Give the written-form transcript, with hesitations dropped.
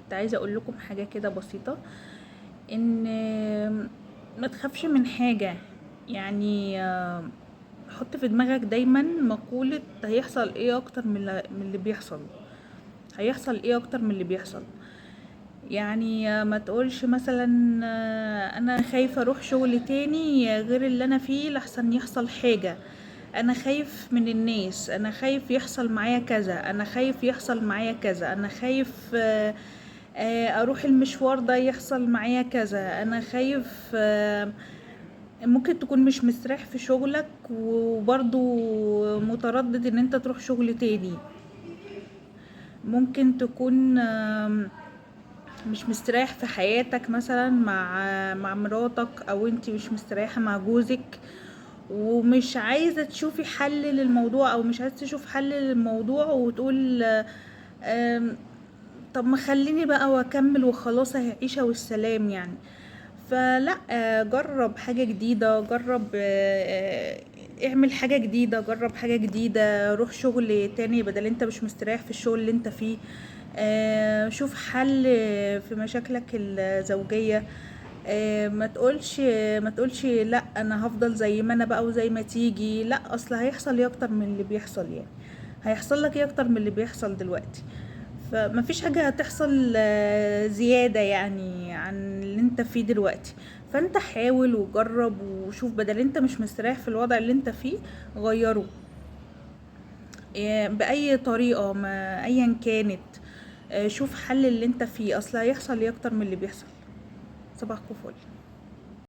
كنت عايزة اقول لكم حاجة كده بسيطة، ان ما تخافش من حاجة. حط في دماغك دايما مقولة هيحصل ايه اكتر من اللي بيحصل، هيحصل ايه اكتر من اللي بيحصل. ما تقولش مثلا انا خايفة اروح شغل تاني غير اللي انا فيه لحسن يحصل حاجة، انا خايف من الناس، انا خايف يحصل معايا كذا، انا خايف يحصل معايا كذا، انا خايف اروح المشوار ده يحصل معايا كذا، انا خايف. ممكن تكون مش مستريح في شغلك وبرضو متردد ان انت تروح شغل تاني، ممكن تكون مش مستريح في حياتك مثلا مع مراتك، او انت مش مستريحة مع جوزك ومش عايزة تشوفي حل للموضوع، او مش عايزة تشوف حل للموضوع وتقول، طب ما خليني بقى واكمل وخلاص، اهي عيشة والسلام. فلا، جرب حاجة جديدة، اعمل حاجة جديدة، جرب حاجة جديدة، روح شغل تاني بدل انت مش مستريح في الشغل اللي انت فيه، شوف حل في مشاكلك الزوجية. ما تقولش لا انا هفضل زي ما انا بقى وزي ما تيجي، لا اصل هيحصل ايه اكتر من اللي بيحصل، هيحصل لك ايه اكتر من اللي بيحصل دلوقتي. فما فيش حاجة هتحصل زيادة عن اللي انت فيه دلوقتي. فانت حاول وجرب وشوف، بدل انت مش مستريح في الوضع اللي انت فيه غيره، بأي طريقة ما ايا كانت، شوف حل اللي انت فيه، اصل هيحصل ايه اكتر من اللي بيحصل. صباحكم فل.